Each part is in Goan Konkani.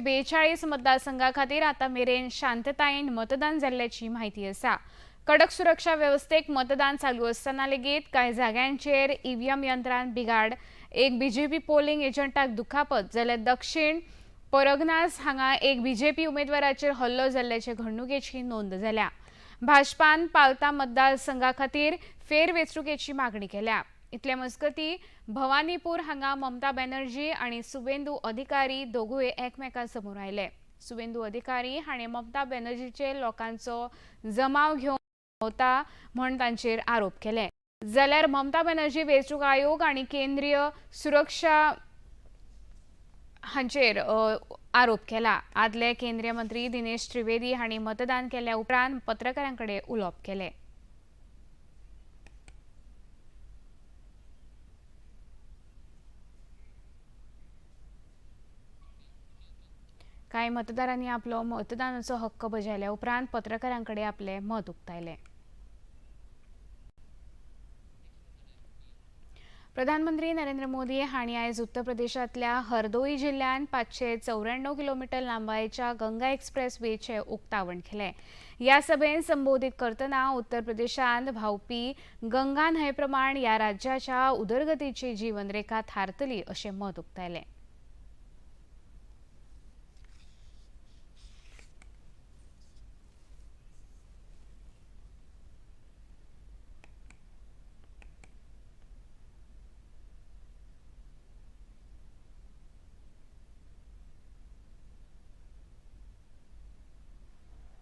42 मतदारसंघा खातीर आतां मेरेन शांततायेन मतदान जाल्ल्याची म्हायती आसा. कडक सुरक्षा वेवस्थेक मतदान चालू आसतना लेगीत कांय जाग्यांचेर ईव्हीएम यंत्रान बिघाड, एक बीजेपी पोलिंग एजंटाक दुखापत जाल्यार दक्षिण परगनास हांगा एक बीजेपी उमेदवाराचेर हल्लो जाल्ल्याचे घडणुकेची नोंद जाल्या. भाजपान पालता मतदारसंघा खातीर फेरवेंचणुकेची मागणी केल्या. इतले मजगती भवानीपूर हांगा ममता बॅनर्जी आनी सुवेंदू अधिकारी दोगूय एकमेकां समोर आयले. सुवेंदू अधिकारी हाणें ममता बॅनर्जीचेर लोकांचो जमाव घेवन भोंवता म्हण तांचेर आरोप केले. जाल्यार ममता बॅनर्जी वेंचणूक आयोग आनी केंद्रीय सुरक्षा हांचेर आरोप केला. आदले केंद्रीय मंत्री दिनेश त्रिवेदी हांणी मतदान केल्या उपरांत पत्रकारां कडेन उलोवप केलें. कांय मतदारांनी आपलो मतदानाचो हक्क बजायल्या उपरांत पत्रकारां कडेन आपलें मत उक्तायलें. प्रधानमंत्री नरेंद्र मोदी हांणी आयज उत्तर प्रदेशांतल्या हरदोई जिल्ल्यांत 594 किलोमीटर लांबायेच्या गंगा एक्सप्रेस वेचें उक्तावण केलें. ह्या सभेन संबोधीत करतना उत्तर प्रदेशांत व्हांवपी गंगा न्हंये प्रमाण ह्या राज्याच्या उदरगतीची जीवनरेखा थारतली अशें मत उक्तायलें.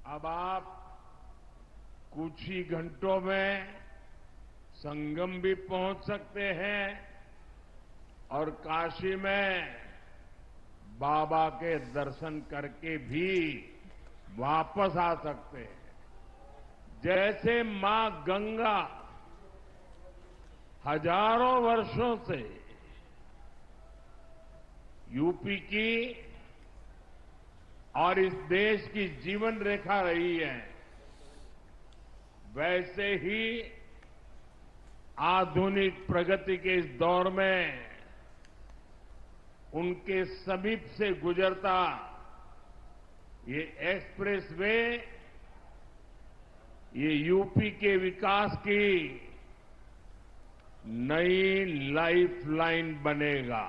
अब आप कुछ ही घंटों में संगम भी पहुंच सकते हैं और काशी में बाबा के दर्शन करके भी वापस आ सकते हैं। जैसे मां गंगा हजारों वर्षों से यूपी की और इस देश की जीवन रेखा रही है, वैसे ही आधुनिक प्रगति के इस दौर में उनके समीप से गुजरता ये एक्सप्रेस वे ये यूपी के विकास की नई लाइफलाइन बनेगा।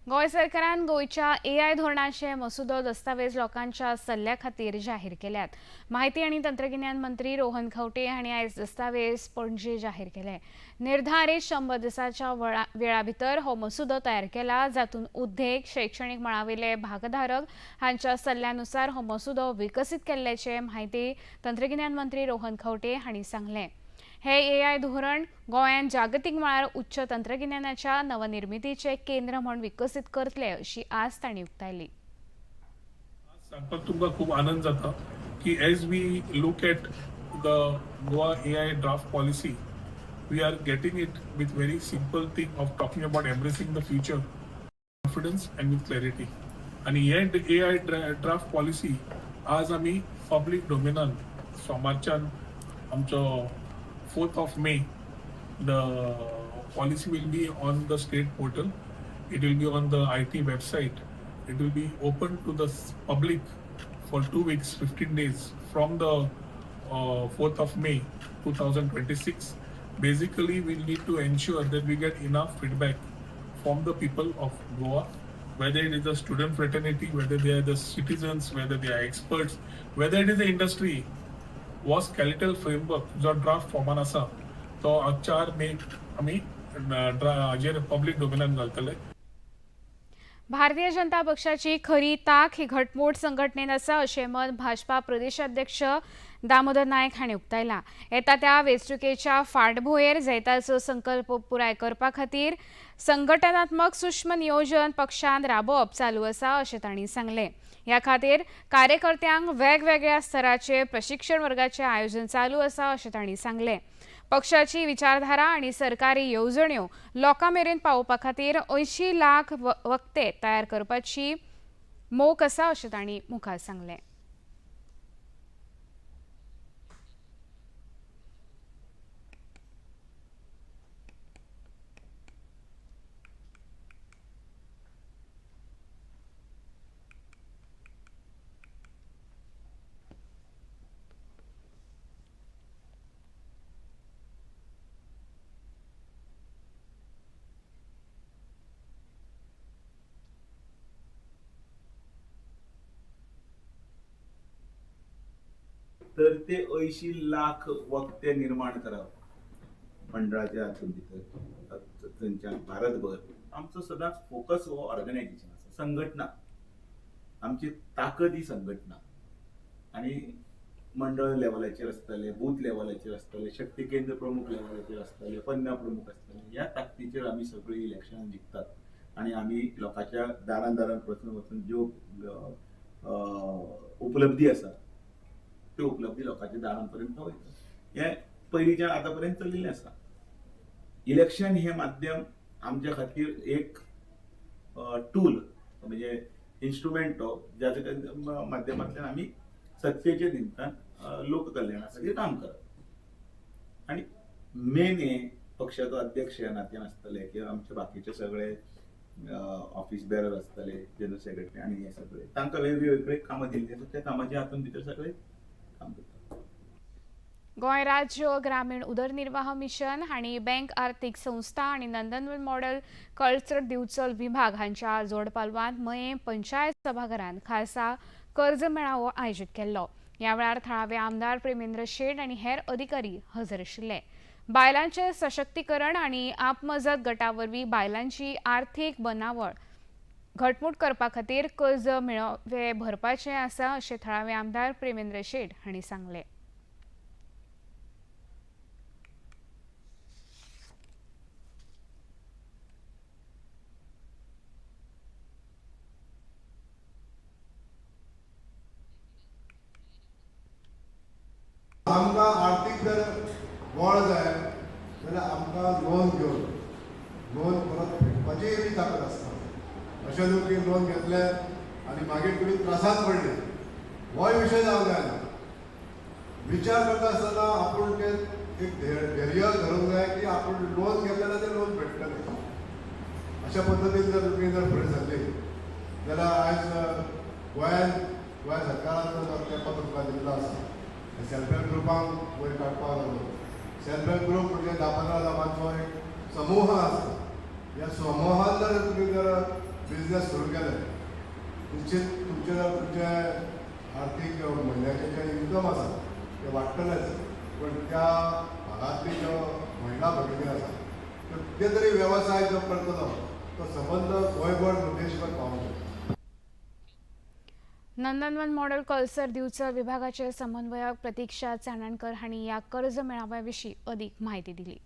गोंय सरकारान गोंयच्या एआय धोरणाचे मसुदो दस्तावेज लोकांच्या सल्ल्या खातीर जाहीर केल्यात. माहिती आनी तंत्रगिन्यान मंत्री रोहन खंवटे हांणी आयज दस्तावेज पणजे जाहीर केले. निर्धारीत 100 दिसाच्या वेळा भितर हो मसुदो तयार केला, जातूंत उद्देग, शैक्षणीक मळावेले भागधारक हांच्या सल्ल्यानुसार हो मसुदो विकसीत केल्ल्याचे माहिती तंत्रगिन्यान मंत्री रोहन खंवटे हांणी सांगलें. हे एआय धोरण गोंयांत जागतीक मळार उच्च तंत्रगिन्यानाच्या नवनिर्मितीचे केंद्र म्हूण विकसीत करतले अशी आस तांणी उक्तायली. सांगपाक तुमकां खूब आनंद जाता की as we look at the Goa AI draft policy, we are getting it with very simple thing of talking about embracing the future, confidence and with clarity. आनी हे एआय ड्राफ्ट पॉलिसी आज आमी पब्लीक डोमेनान सोमारच्यान आमचो 4th of May, the policy will be on the state portal. It will be on the IT website. It will be open to the public for 2 weeks, 15 days from the 4th of May 2026. Basically, we need to ensure that we get enough feedback from the people of Goa, whether it is the student fraternity, whether they are the citizens, whether they are experts, whether it is the industry. हो स्केलेटल फ्रेमवर्क जो ड्राफ्ट फॉर्मान आसा तो 4 मे आमी हाजेर पब्लीक डोमेनान घालतले. भारतीय जनता पक्षाची खरी ताक ही घटमूट संघटनेन आसा अशें मत भाजपा प्रदेशाध्यक्ष दामोदर नायक हांणी उक्तायलां. येता त्या वेंचणुकेच्या फाटभुंयेर जैताचो संकल्प पुराय करपा खातीर संघटनात्मक सूक्ष्म नियोजन पक्षान राबोवप चालू आसा अशें तांणी सांगलें. ह्या खातीर कार्यकर्त्यांक वेगवेगळ्या स्तराचेर प्रशिक्षण वर्गाचें आयोजन चालू आसा अशें तांणी सांगलें. पक्षाची विचारधारा आनी सरकारी येवजण्यो लोकां मेरेन पावोवपा खातीर 80 लाख वक्ते तयार करपाची मोख आसा अशें तांणी मुखार सांगलें. 70 ते 80 लाख वक्ते निर्माण करप मंडळाच्या हातून भितर थंयच्यान भारतभर. आमचो सदांच फोकस हो ऑर्गनायझेशन आसा, संघटना. आमची ताकद ही संघटना आनी मंडळ लेवलाचेर आसतले, बूथ लेवलाचेर आसतले, शक्ती केंद्र प्रमुख लेवलाचेर आसतले, पन्ना प्रमुख आसतले. ह्या ताकदीचेर आमी सगळीं इलेक्शनां जिखतात आनी आमी लोकांच्या दारान दारान वचून वचून ज्यो उपलब्धी आसा त्यो उपलब्धी लोकांच्या दारान पर्यंत पावयतात. हें पयलींच्यान आतां पर्यंत चलिल्लें आसा. इलेक्शन हें माध्यम आमच्या खातीर एक टूल, म्हणजे इन्स्ट्रुमेंट तो, ज्याच्या माध्यमांतल्यान आमी सत्तेच्या निमतान लोककल्याणा खातीर काम करप. आनी मेन हे पक्षाचो अध्यक्ष ह्या नात्यान आसतले किंवा आमचे बाकीचे सगळे ऑफिस बेरर आसतले, जनरल सेक्रेटरी आनी हे सगळे, तांकां वेगवेगळे कामां दिल्लीं आसा, त्या कामाच्या हातून भितर सगळे काम करतात. गोंय राज्य ग्रामीण उदरनिर्वाह मिशन हांणी बँक, आर्थिक संस्था आनी नंदनवन मॉडेल कल्चर दिवचल विभाग हांच्या जोडपालवान मयें पंचायत सभाघरांत खासा कर्ज मेळावो आयोजीत केल्लो. ह्या वेळार थळावे आमदार प्रेमेंद्र शेट आनी हेर अधिकारी हजर आशिल्ले. बायलांचें सशक्तीकरण आनी आपमजत गटा वरवीं बायलांची आर्थिक बनावळ घटमूट करपा खातीर कर्ज मेळावे भरपाचे आसा अशें थळावे आमदार प्रेमेंद्र शेट हांणी सांगलें. आमकां आर्थीक जर बळ जाय जाल्यार आमकां लोन घेवन लोन परत फेडपाचीय बी ताकद आसता. अशें न्हू की लोन घेतलें आनी मागीर तुमी त्रासांत पडले, होय विशय जावंक जायना. विचार करता आसतना आपूण तें एक धैर्य धरूंक जाय की आपूण लोन घेतलें जाल्यार तें लोन फेडटलें. अशा पद्दतीन जर तुमी जर फुडें सरली जाल्यार आयज गोंयान गोंय सरकारान जो तेंको तुमकां दिल्लो आसा, सेल्फ हेल्प ग्रुपांक वयर काडपाक लागलो. सेल्फ हेल्प ग्रूप म्हणजे 10-15 लोकांचो एक समूह आसता. ह्या समूहान जर तुमी जर बिजनेस सुरू केले, निश्चित तुमचे जर तुमचे आर्थीक म्हयन्याचें जें इन्कम आसा तें वाडटलेंच, पूण त्या भागांतली ज्यो महिला भगिनी आसा त्यो कितें तरी वेवसाय जो करतलो तो सबंद गोंयभर देशभर पावूंक शकता. नंदनवन मॉडेल कल्चर दिवचल विभागाचे समन्वयक प्रतीक्षा चाणणकर हांणी ह्या कर्ज मेळाव्या विशीं अधिक म्हायती दिली.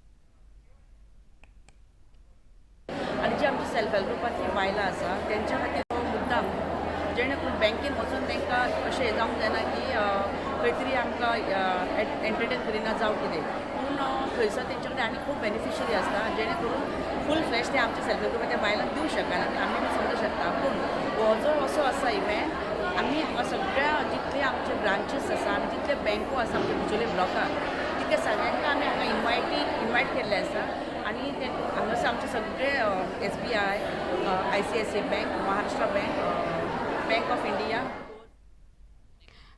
आनी जी आमची सेल्फ हेल्प ग्रुपांतली बायलां आसा तेंच्या खातीर हो मुद्दाम, जेणे करून बँकेन वचून तांकां अशें जावंक जायना की खंय तरी आमकां एंटरटेन करिना जावं कितें, पूण थंयसर तेंचे कडेन आनी खूब बेनिफिशरी आसता, जेणे करून फूल फ्लॅश ते आमच्या सेल्फ हेल्प ग्रुपाच्या बायलांक दिवंक शकना, ते आमी बी समजूंक शकता. पूण हो जो असो आसा इव्हेंट, आमी हांगा सगळ्या जितले आमचे ब्रांचीस आसा आनी जितले बँको आसा आमच्या बिचोले ब्लॉकाक, तितले सगळ्यांक आमी हांगा इनवायट केल्ले आसा. आनी ते हांगासर आमचे सगळे SBI, ICICI bank, Maharashtra bank, bank of India.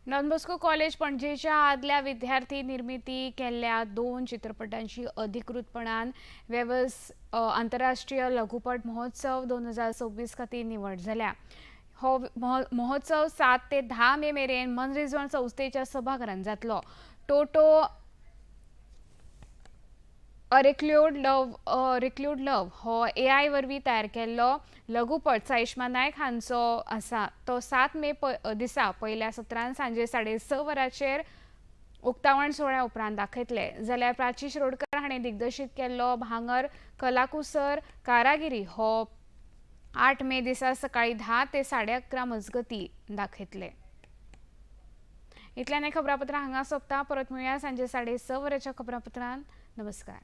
Don Bosco college पणजेच्या आदल्या विद्यार्थी निर्मिती केल्ल्या 2 चित्रपटांची अधिकृतपणान वेवस आंतरराष्ट्रीय लघुपट महोत्सव 2026 खातीर निवड जाल्या. हो महोत्सव 7 ते 10 मे मेरेन मनरिजवण संस्थेच्या सभाघरांत जातलो. Toto a reclude love हो AI वरवीं तयार केल्लो लघुपट साईश्मा नायक हांचो आसा. तो 7 मे दिसा पयल्या सत्रांत सांजे 6:30 वरांचेर उक्तावण सुवाळ्या उपरांत दाखयतले. जाल्यार प्राची शिरोडकर हाणें दिग्दर्शीत केल्लो भांगर कलाकुसर कारागिरी हो 8 मे दिसा सकाळी 10 ते 11:30 मजगती दाखयतले. इतल्यान हें खबरापत्र हांगा सोंपता. परत मेळया सांजे 6:30 वरांच्या खबरापत्रान. नमस्कार.